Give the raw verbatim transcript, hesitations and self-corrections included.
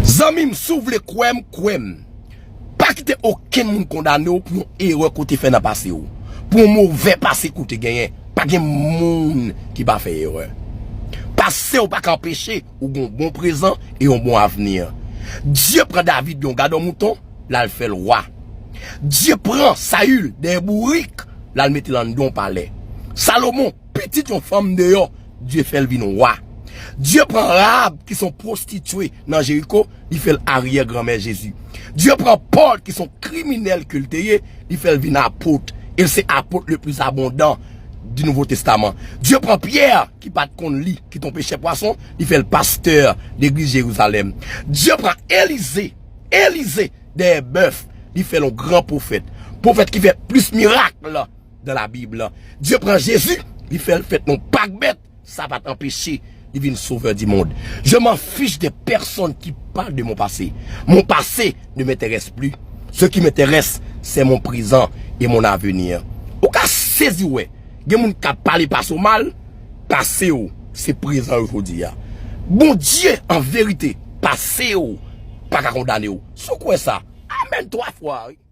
Zanmi m, si w vle kwè m, kwè m. Pa kite okenn moun kondane w pou yon erè ke w te fè nan pase w. Pou yon movè pase ke w te genyen. Pa gen moun ki pa fè erè. Pase w pa ka anpeche ou gen yon bon prezan e yon bon avni. Dye pran David, yon gadò mouton, l al fè l wa. Dye pran Sayil dèyè bourik, l al mete l anndan yon palè. Salomon, pitit yon fanm deyò, Dye fè l vin wa. Dye pran Rahab, ki se yon pwostitye nan Jeriko, li fè l aryè granmè Jezi. Dye pran Pòl, ki se yon kriminèl ke l te ye, li fè l vin apot. E l se apot le plis abondan di Nouvo Testaman. Dye pran Pyè, ki pa t konn li, ki te yon pechè pwason, li fè l pastè legliz Jerizalèm. Dye pran Elize, Elize dèyè bèf, li fè l yon gran pwofèt. Pwofèt ki fè plis mirak dan la Bib. Dye pran Jezi, li fè l fèt nan pak bèt, sa pa t anpeche li vin sovè di mond. Je m'en fiche des personnes qui parlent de mon passé. Mon passé ne m'intéresse plus. Ce qui m'intéresse, c'est mon présent et mon avenir. Ou ka sezi wè, gen moun k ap pale pase w mal, pase w se prezan yo jodi a. Bondye, an verite, pase w pa ka kondane w. Si w kwè sa, amèn twa fwa, wi.